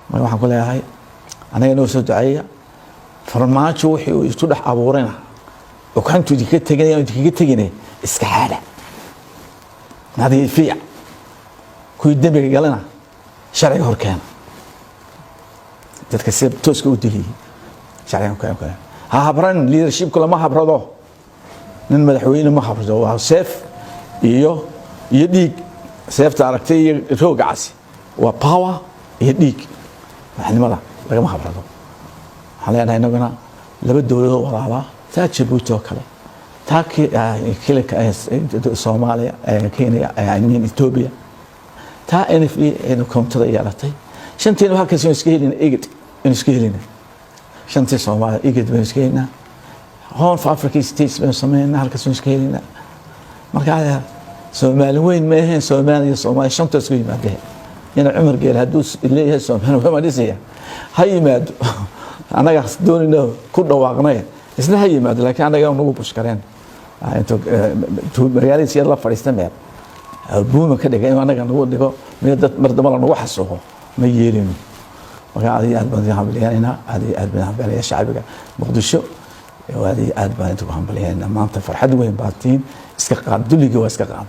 Marka waxaan ku leeyahay, anaga noo soo duceeya. Farmaajo wixii uu isku dhex abuurayna okantu idinkaga teganaya, idinkaga teginay, iska xaadha, nadiifiya. Kuwii dembiga galana sharciga hor keena. Dadka sida tooska u diliyey sharciga hor keena. Ha habran, leadershipku lama habrado. Nin madaxweyne ma habrado. Waa seef iyo dhiig. Seefta aragtay iyo rooga casi waa power iyo dhiig. Madaxnimada lagama habrado. Waxaan leenahay inaguna laba dowladoo walaalaa, taa Jabuuti oo kale, taa Soomaaliya, Kenya, I mean Ethiopia, taa NFD aynu koontada yeelatay. Shanteenu halkaas aynu iska helina, IGAD aynu iska helina. Shantii Soomaaliya IGAD baynu iska helinaa. Horn of Africa States baynu sameynaa, halkaas baynu iska helinaa. Marka Soomaali weyn ma aheen, Soomaaliya, Soomaaliya shanta isku yimaadeen. Ina Cumar Geel hadduu leeyahay Soomaali waa dhisaya, ha yimaado. Annaga doonayno ku dhawaaqnay, isna ha yimaado, laakiin annaga nagu bushkareen intuu magaaladiisa yar la fadhiista, meel buuma ka dhigay inuu annaga nagu dhigo, meel dad mar damba la nagu xasuuqo ma yeelino. Marka aad iyo aad baan idin hambalyeynayna, aad iyo aad baan hambalyeynaya shacbiga Muqdisho, aad iyo aad baan idinku hambalyeynayna. Maanta farxad weyn baa tiin iska qaad, dulligii waa iska qaaday.